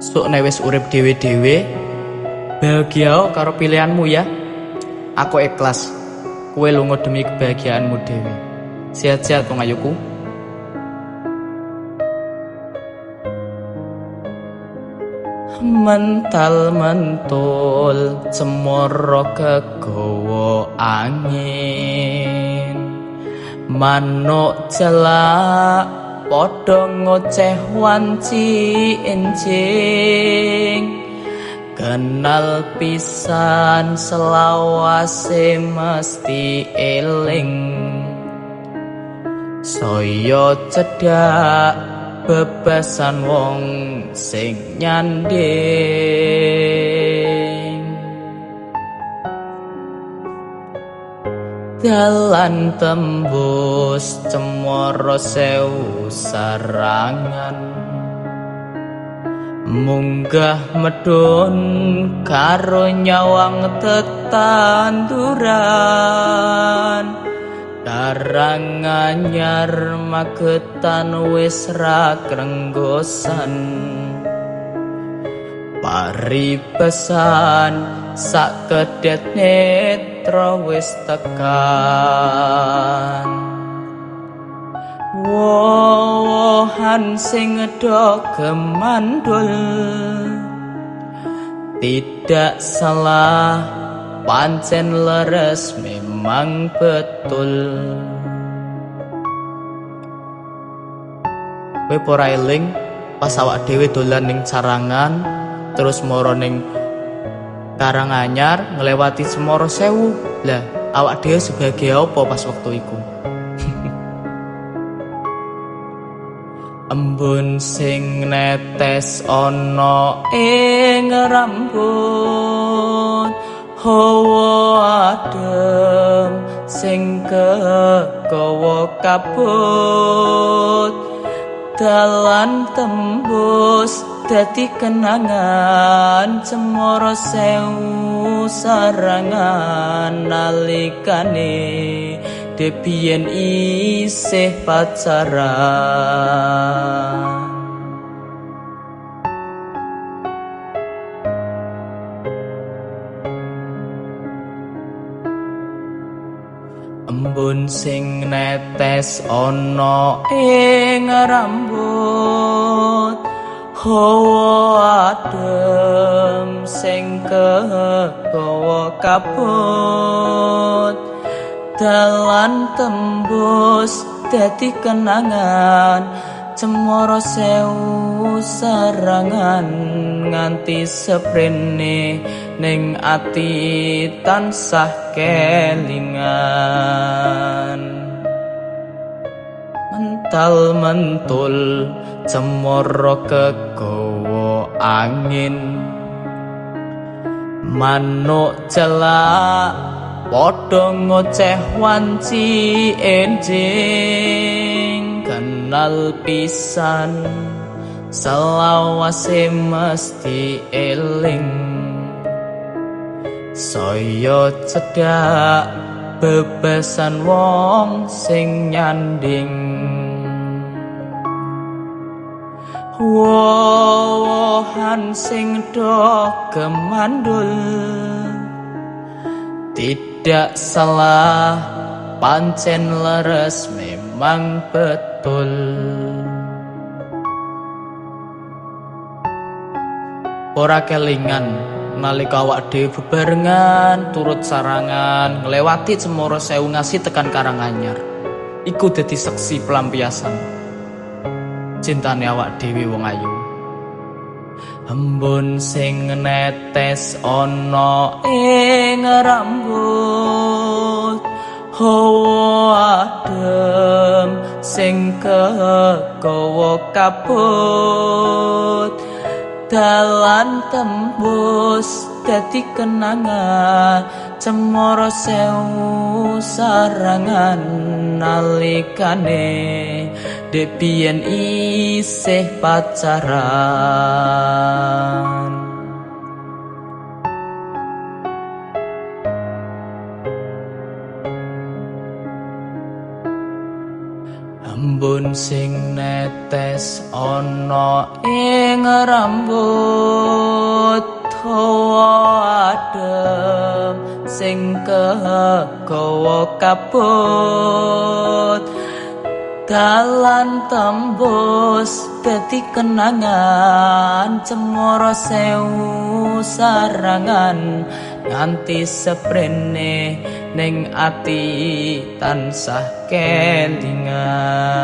Sok nek wis urip dhewe-dhewe, bahagia karo pilihanmu ya. Aku ikhlas. Kowe lunga demi kebahagiaanmu dhewe. Sehat-sehat wong ayuku. Mental mentul cemara kegawa angin. Manuk jelak padha ngoceh wanci enjing. Kenal pisan selawase mesti eling. Saya cedhak bebasan wong sing nyanding. Dalan tembus Cemara Sewu sarangan. Munggah medhun karo nyawang tetanduran. Karanganyar Magetan wis ra krenggosan. Paribesan sak kedhet netra wis tekan. Woh-wohan sing do gemandul. Tidak salah pancen leres memang betul. Kowe ora eling pas awak dhewe dolan ning Sarangan terus mara ning Karanganyar nglewati Cemara Sewu. Lah, awak dhewe sebagai apa pas wektu iku? Embun sing netes ana ing rambut, hawa adem sing kegawa kabut. Dalan tembus dadi kenangan Cemara Sewu sarangan nalikane debiyen isih pacaran. Embun sing netes ana ing rambut, hawa adem sing kegawa kabut. Dalan tembus dadi kenangan Cemara Sewu sarangan nganti seprene ning ati tansah kelingan. Mental mentul cemara kegawa angin. Manuk jelak padha ngoceh wanci enjing. Kenal pisan selawase mesti eling. Saya cedhak bebasan wong sing nyanding. Woh-wohan sing do gemandul. Tidak salah pancen leres memang betul. Ora kelingan nalika awak dhewe bebarengan turut sarangan nglewati Cemara Sewu ngasi tekan Karanganyar. Iku dadi seksi pelampiasan cintane awak dhewe wong ayu. Embun sing netes ana ing rambut, hawa adem sing kegawa kabut. Dalan tembus dadi kenangan Cemara Sewu sarangan nalikane debiyen isih pacaran. Embun sing netes ana ing Ning rambut dawa adem sing kegawa kabut, dalan tembus dadi kenangan. Cemoro Sewu Sarangan nganti seprene ning ati tansah kelingan.